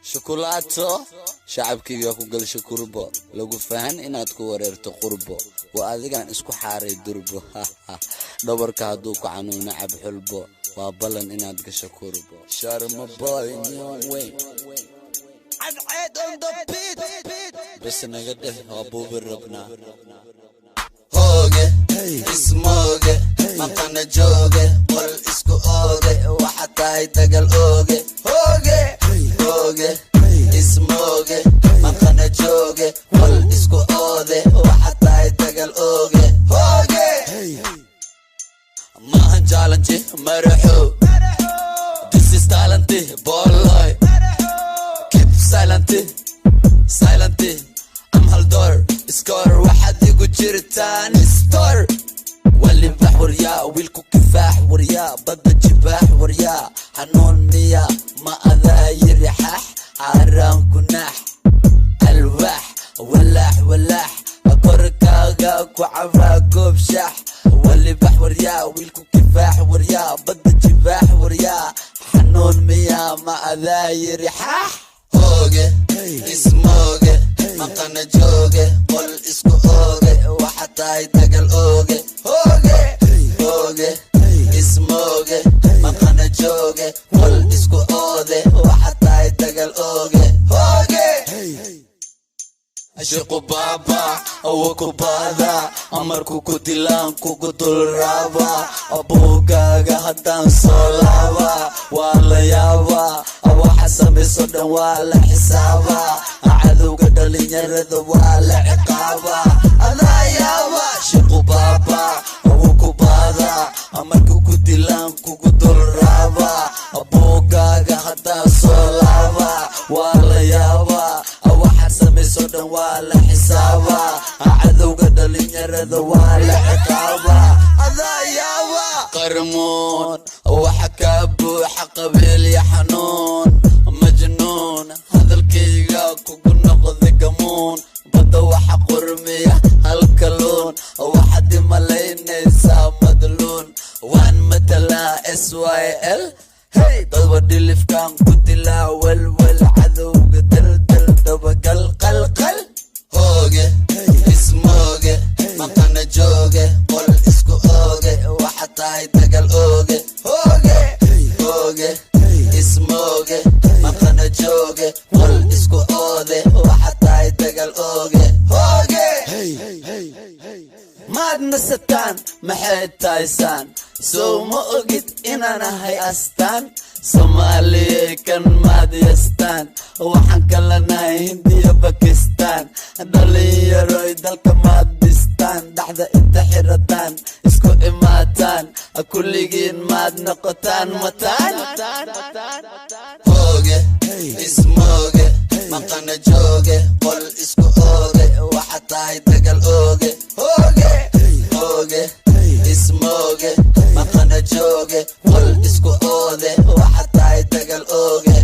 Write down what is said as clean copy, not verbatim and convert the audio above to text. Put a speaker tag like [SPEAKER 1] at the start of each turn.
[SPEAKER 1] Shukulaato shacabkayga ku galsho kurbo, lagu fahan inaad ku wareerto qurbo. Waa adigaan isku xaaray durbo. Dhabarka hadduu ku xanuuno, cab xulbo. Waa ballan inaad gasho kurbo. Sharma Boy, Neon Weyn.
[SPEAKER 2] Cadceed on the beat.
[SPEAKER 1] Bes naga dheh, waa buubi rabnaa.
[SPEAKER 2] Hooge ismooge, maqana jooge, qol isku ooge, waxa tahay dagal ooge. Hooge hooge ismooge, maqana jooge, qol isku oode, waxa tahay dagal ooge. Hooge maahan challenge maraxo. This is talent boy, keep silent, silent. I'm haldoor score, waxaad igu jirtaan store. Walibax waryaa, wiilku kifaax waryaa, badda jibaax waryaa. Xanuun miya ma adaa yiri xaax? Xaaraan ku naax, alwaax walaax walaax, korkaaga ku cabaa goob shaax. Walibax waryaa, wiilku kifaax waryaa, badda jibaax waryaa. Xanuun miya ma adaa yiri xaax? Hooge ismooge, maqana jooge, qol isku ooge, waxa tahay dagal ooge. Hooge hooge ismooge, maqana jooge, qol isku oode, waxa tahay dagal ooge. Hooge ashiqu baaba awa ku baada, amarku ku dilaan kugu dul raaba. Abuugaaga haddaan soo laaba, waa la yaabaa. Waxa samayso dhan waa la xisaabaa. Cadowga dhalinyarada waa la ciqaabaa. Adaa yaaba shiqu baaba awa ku baada, amarku ku dilaan kugu dul raaba. Abuugaaga haddaan soo laaba, waa la yaabaa. Waxa samayso dhan waa la xisaabaa. Cadowga dhalinyarada waa la ciqaabaa. Adaa yaaba qarmuun, waxa kaa buuxa qabiil iyo xanuun. Majnuun hadalkayga kugu noqday gamuun. Badda waxa qurmiya halkaluun, waxaad imalaynaysaa madluun. Waan matalaa SYL. Hey, dadba dhilifkan ku dilaa welwel, cadowga daldal, dabagal qalqal. Hooge ismooge, maqana jooge, qol isku ooge, waxa tahay dagal ooge. Hooge hooge ismooge, maqana jooge, qol isku oode, waxa tahay dagal ooge. Hooge maad nasataan, maxay tahaysaan? Sow ma ogid inaan ahay astaan Soomaaliya? Kan maad yastaan, waxaan kala nahay Hindiya, Bakistaan. Dhalinyaroy, dalka maad dhistaan, dhaxda inta xirataan, isku imaataan, kulligiin maad noqotaan mataan. Hooge ismooge, maqana jooge, qol isku ooge, waxa tahay dagal ooge. Hooge hooge ismooge, maqana jooge, qol isku oode, waxa tahay dagal ooge.